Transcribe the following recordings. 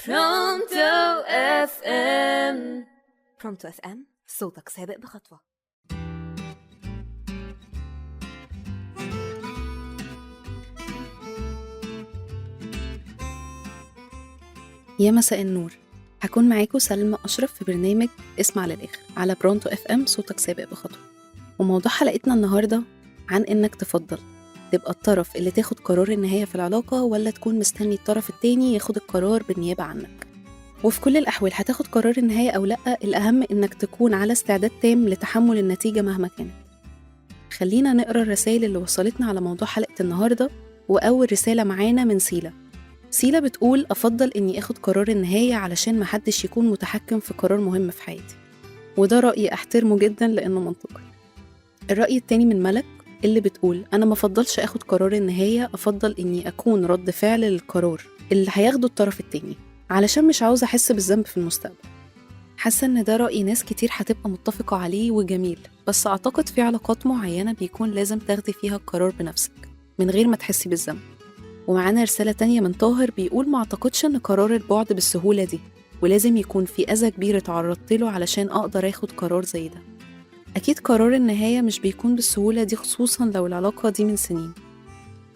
Pronto FM. Pronto FM، صوتك سابق بخطوة. يا مساء النور، هكون معاكم سلمى أشرف في برنامج اسمع للآخر على Pronto FM، صوتك سابق بخطوة. وموضوع حلقتنا النهاردة عن إنك تفضل تبقى الطرف اللي تاخد قرار النهاية في العلاقة، ولا تكون مستني الطرف التاني ياخد القرار بالنيابة عنك. وفي كل الأحوال هتاخد قرار النهاية أو لأ، الأهم إنك تكون على استعداد تام لتحمل النتيجة مهما كانت. خلينا نقرأ الرسائل اللي وصلتنا على موضوع حلقة النهاردة. وأول رسالة معانا من سيلة. سيلة بتقول أفضل إني أخد قرار النهاية علشان محدش يكون متحكم في قرار مهم في حياتي، وده رأي أحترمه جدا لأنه منطقي. الرأي التاني من ملك اللي بتقول أنا ما أفضلش أخد قرار النهاية، أفضل إني أكون رد فعل للقرار اللي هياخده الطرف التاني علشان مش عاوزة أحس بالذنب في المستقبل. حاسة إن ده رأي ناس كتير هتبقى متفقة عليه وجميل، بس أعتقد في علاقات معينة بيكون لازم تاخدي فيها القرار بنفسك من غير ما تحسي بالذنب. ومعانا رسالة تانية من طاهر بيقول ما أعتقدش إن قرار البعد بالسهولة دي، ولازم يكون في أذى كبير اتعرضت له علشان أقدر أخد قرار زي ده. أكيد قرار النهاية مش بيكون بالسهولة دي، خصوصا لو العلاقة دي من سنين.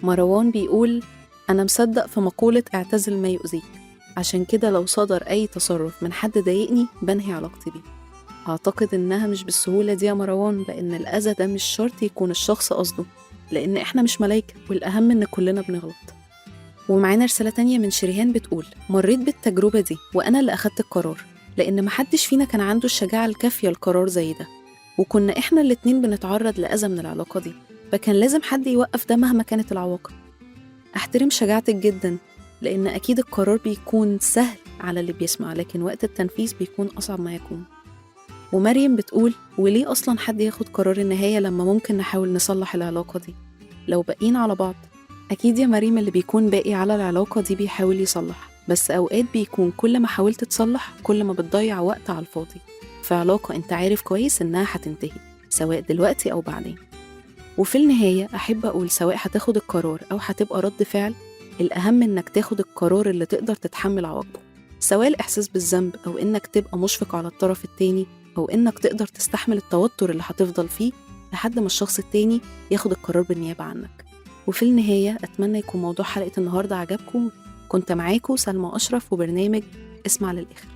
مروان بيقول أنا مصدق في مقولة اعتزل ما يؤذيك، عشان كده لو صدر أي تصرف من حد ضايقني بنهي علاقتي بيه. أعتقد إنها مش بالسهولة دي يا مروان، لأن الأذى ده مش شرط يكون الشخص قصده، لأن إحنا مش ملايكة، والأهم إن كلنا بنغلط. ومعانا رسالة تانية من شريهان بتقول مريت بالتجربة دي وأنا اللي أخدت القرار، لأن محدش فينا كان عنده الشجاعة الكافية لقرار زي ده، وكنا إحنا الاتنين بنتعرض لأذى من العلاقة دي، فكان لازم حد يوقف ده مهما كانت العواقب. أحترم شجاعتك جدا، لأن أكيد القرار بيكون سهل على اللي بيسمع، لكن وقت التنفيذ بيكون أصعب ما يكون. ومريم بتقول وليه أصلا حد ياخد قرار النهاية لما ممكن نحاول نصلح العلاقة دي لو باقيين على بعض؟ أكيد يا مريم اللي بيكون باقي على العلاقة دي بيحاول يصلح، بس أوقات بيكون كل ما حاولت تصلح كل ما بتضيع وقت على الفاضي في علاقة أنت عارف كويس إنها هتنتهي سواء دلوقتي أو بعدين. وفي النهاية أحب أقول سواء هتاخد القرار أو هتبقى رد فعل، الأهم إنك تاخد القرار اللي تقدر تتحمل عواقبه، سواء الإحساس بالذنب أو إنك تبقى مشفق على الطرف التاني، أو إنك تقدر تستحمل التوتر اللي هتفضل فيه لحد ما الشخص التاني ياخد القرار بالنيابة عنك. وفي النهاية أتمنى يكون موضوع حلقة النهاردة عجبكم. كنت معاكم سلمى أشرف وبرنامج اسمع للآخر.